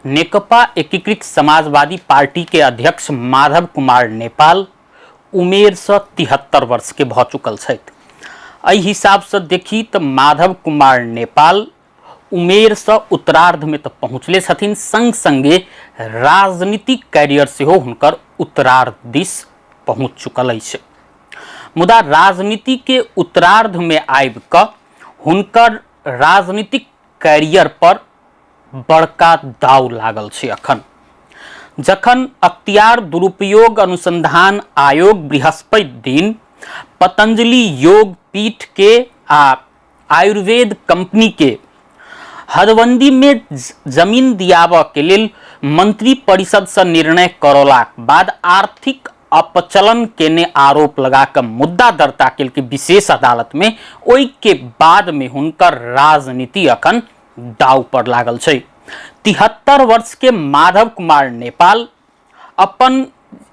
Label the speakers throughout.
Speaker 1: नेकपा एकीकृत समाजवादी पार्टी के अध्यक्ष माधव कुमार नेपाल उमेरसँ 73 वर्षके भऽ चुकल छथि। एहि हिसाबसँ देखी तऽ माधव कुमार नेपाल उमेरसँ उत्तरार्धमे तऽ पहुँचले छथिन, संग संगे राजनीतिक कैरियर सेहो हुनकर उत्तरार्ध दिस पहुँच चुकल अछि। मुदा राजनीति के उत्तरार्धमे आबि कऽ हुनकर राजनीतिक कैरियर पर बड़का दाव लागल छै। अखन जखन अख्तियार दुरुपयोग अनुसंधान आयोग बृहस्पति दिन पतंजलि योग पीठ के आ आयुर्वेद कंपनी के हदबंदी में जमीन दियाबऽ के लेल मंत्री परिषद से निर्णय करौलाक बाद आर्थिक अपचलन केने आरोप लगा कऽ मुद्दा दर्ता केलकै विशेष अदालत में, ओहि के बाद में हुनकर राजनीति अखन दाव पर लागल छै। 73 वर्ष के माधव कुमार नेपाल अपन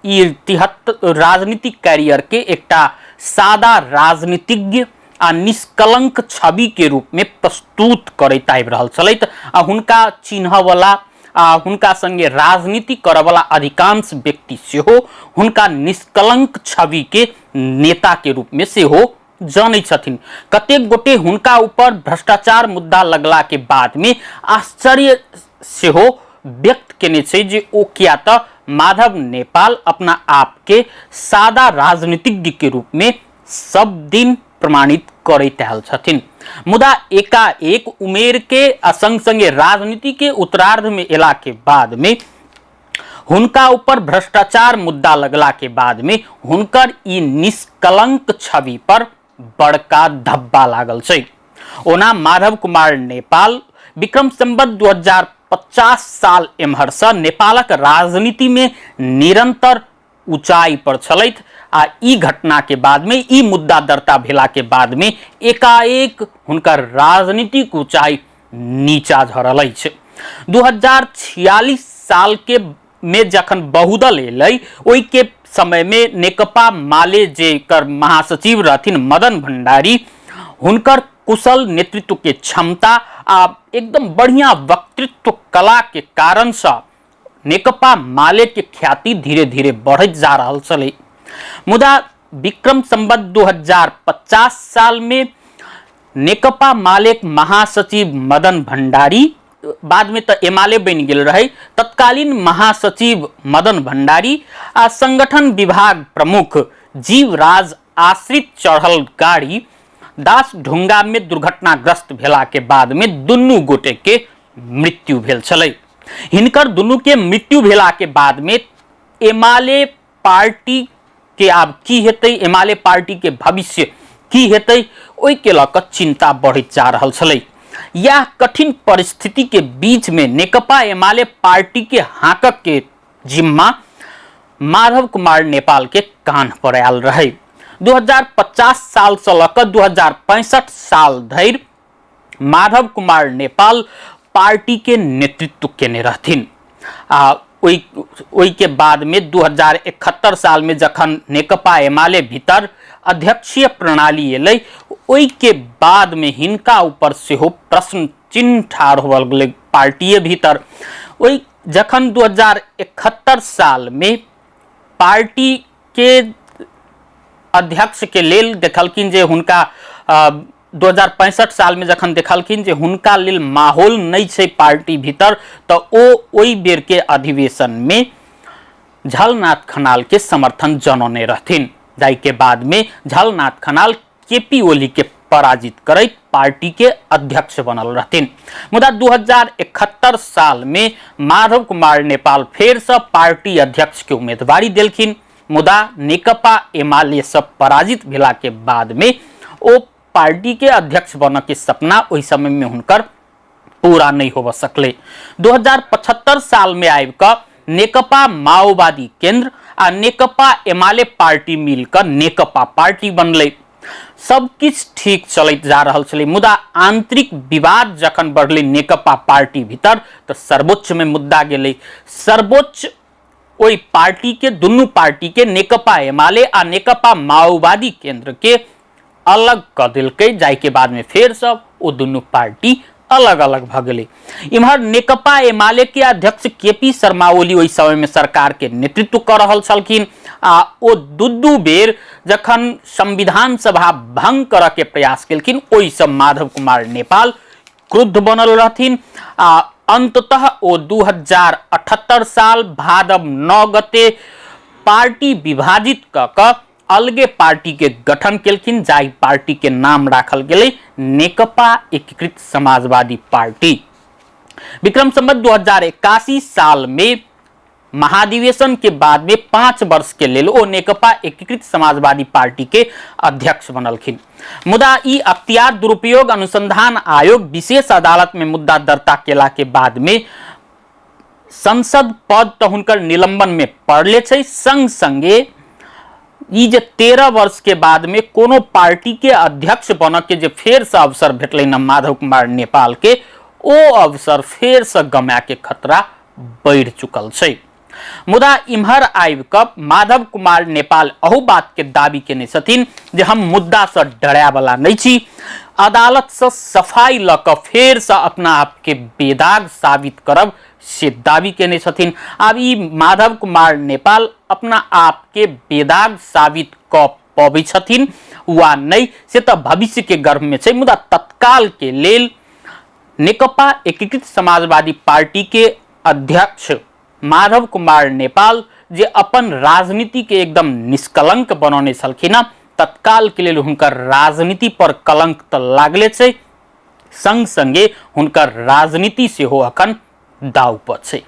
Speaker 1: ई 73 राजनीतिक कैरियर के एकटा सादा राजनीतिज्ञ आ निष्कलंक छवि के रूप में प्रस्तुत करैत आबि रहल छलथि आ हुनका चिन्हऽवला आ हुनका संगे राजनीति करऽवला अधिकांश व्यक्ति सेहो हुनका निष्कलंक छवि के नेता के रूप में सेहो जानै छथिन। कतेक गोटे हुनका ऊपर भ्रष्टाचार मुद्दा लगला के बाद में आश्चर्य सेहो व्यक्त केने छै जे ओ किया तऽ माधव नेपाल अपना आप के सादा राजनीतिज्ञ के रूप में सब दिन प्रमाणित करैत आयल छथिन। मुदा एकाएक उमेर के आ संग संगे राजनीति के उत्तरार्ध में एला के बाद में हुनका ऊपर भ्रष्टाचार मुद्दा लगला के बाद में हुनकर ई निष्कलंक छवि पर बड़का धब्बा लागल छै। ओना माधव कुमार नेपाल विक्रम संवत 2050 साल एम्हर से नेपालक राजनीति में निरंतर ऊंचाई पर छलथि आ ई घटना के बाद में, ई मुद्दा दर्ता भेला के बाद में एकाएक हुनकर राजनीतिक ऊंचाई नीचा झरल अछि। 2046 साल के में जखन बहुदल एलै ओहि के समय में नेकपा माले जेकर महासचिव रहथिन मदन भंडारी, हुनकर कुशल नेतृत्व के क्षमता आ एकदम बढ़िया वक्तृत्व कला के कारण से नेकपा माले के ख्याति धीरे धीरे बढ़ैत जा रहल छलै। मुदा विक्रम संवत 2050 साल में नेकपा मालेक महासचिव मदन भंडारी, बाद में तऽ एमाले बनि गेल रहे, तत्कालीन महासचिव मदन भंडारी आ संगठन विभाग प्रमुख जीवराज आश्रित चढ़ल गाड़ी दास ढुंगा में दुर्घटनाग्रस्त भेला के बाद में दुनू गोटे के मृत्यु भेल छलै। हिनकर दुनू के मृत्यु भेला के बाद में एमाले पार्टी के आब की हेतै, एमाले पार्टी के भविष्य की हेतै, ओहि के लऽ कऽ चिंता बढ़ैत जा रहल छलै। यह कठिन परिस्थिति के बीच में नेकपा एमाले पार्टी के हाकक के जिम्मा माधव कुमार नेपाल के कान्ह पर आयल रहे। 2050 साल से लऽ कऽ 2065 साल धरि माधव कुमार नेपाल पार्टी के नेतृत्व केने रहथिन आ ओहि के बाद में 2071 साल में जखन नेकपा एमाले भीतर अध्यक्षीय प्रणाली एलै ओहि के बाद में हिनका ऊपर सेहो प्रश्न चिन्ह ठाढ़ होबऽ लगलै पार्टीए भीतर। ओहि जखन 2071 साल में पार्टी के अध्यक्ष के लेल देखलखिन जे हुनका 2065 साल में जखन देखलखिन जे हुनका लेल माहौल नहि छै पार्टी भीतर, तऽ ओ ओहि बेर के अधिवेशन में झलनाथ खनाल के समर्थन जनौने रहथिन, जाहि के बाद में झलनाथ खनाल केपी ओली के पराजित करैत पार्टी के अध्यक्ष बनल रहथिन। मुदा 2071 साल में माधव कुमार नेपाल फेर से पार्टी अध्यक्ष के उम्मीदवारी देलखिन, मुदा नेकपा एमाले से पराजित भेला के बाद में ओ पार्टी के अध्यक्ष बनऽ के सपना ओहि समय में हुनकर पूरा नहीं होबऽ सकलै। 2075 साल में आबि कऽ नेकपा माओवादी केंद्र आ नेकपा एमाले पार्टी मिल कऽ नेकपा पार्टी बनलै। सब किछु ठीक चलैत जा रहल छलै, मुदा आंतरिक विवाद जखन बढ़लै नेकपा पार्टी भीतर तऽ सर्वोच्च में मुद्दा गेलै। सर्वोच्च ओहि पार्टी के, दुनू पार्टी के, नेकपा एमाले आ नेकपा माओवादी केंद्र के अलग कऽ देलकै, जाहि के बाद में फेर सब ओ दुनू पार्टी अलग अलग भऽ गेलै। इम्हर नेकपा एमाले के अध्यक्ष के पी शर्मा ओली ओहि समय में सरकार के नेतृत्व कऽ रहल छलखिन आ ओ दू दू बेर जखन संविधान सभा भंग करऽ के प्रयास केलखिन, ओहिसँ माधव कुमार नेपाल क्रुद्ध बनल रहथिन आ अंततः ओ 2078 साल भादव 9 गते पार्टी विभाजित कऽ कऽ अलगे पार्टी के गठन केलखिन, जाहि पार्टी के नाम राखल गेलै नेकपा एकीकृत समाजवादी पार्टी। विक्रम संवत 2081 साल में महाधिवेशन के बाद में 5 वर्ष के लेल ओ नेकपा एकीकृत समाजवादी पार्टी के अध्यक्ष बनलखिन। मुदा ई अख्तियार दुरुपयोग अनुसंधान आयोग विशेष अदालत में मुद्दा दर्ता केला के बाद में संसद पद तऽ हुनकर निलंबन में पड़ले छै, संग संगे ई जे 13 वर्ष के बाद में कोनो पार्टी के अध्यक्ष बनऽ के जे फेर से अवसर भेटलै न माधव कुमार नेपाल के, ओ अवसर फेर से गमाए के खतरा बढ़ि चुकल छै। मुदा इम्हर आबि कऽ माधव कुमार नेपाल अहू बात के दावी केने छथिन जे हम मुद्दा से डराय वाला नहीं छी, अदालत से सफाई लऽ कऽ फेर से अपना आप के बेदाग साबित करब से दावी केने छथिन। आब ई माधव कुमार नेपाल अपना आप के बेदाग साबित कऽ पबै छथिन वा नहि से तऽ भविष्य के गर्भ में छै, मुदा तत्काल के लेल नेकपा एकीकृत समाजवादी पार्टी के अध्यक्ष माधव कुमार नेपाल जे अपन राजनीति के एकदम निष्कलंक बनौने छलखिन हँ, तत्काल के लेल हुनकर राजनीति पर कलंक तऽ लागले छै, संग संगे हुनकर राजनीति सेहो अखन दाव पर छै।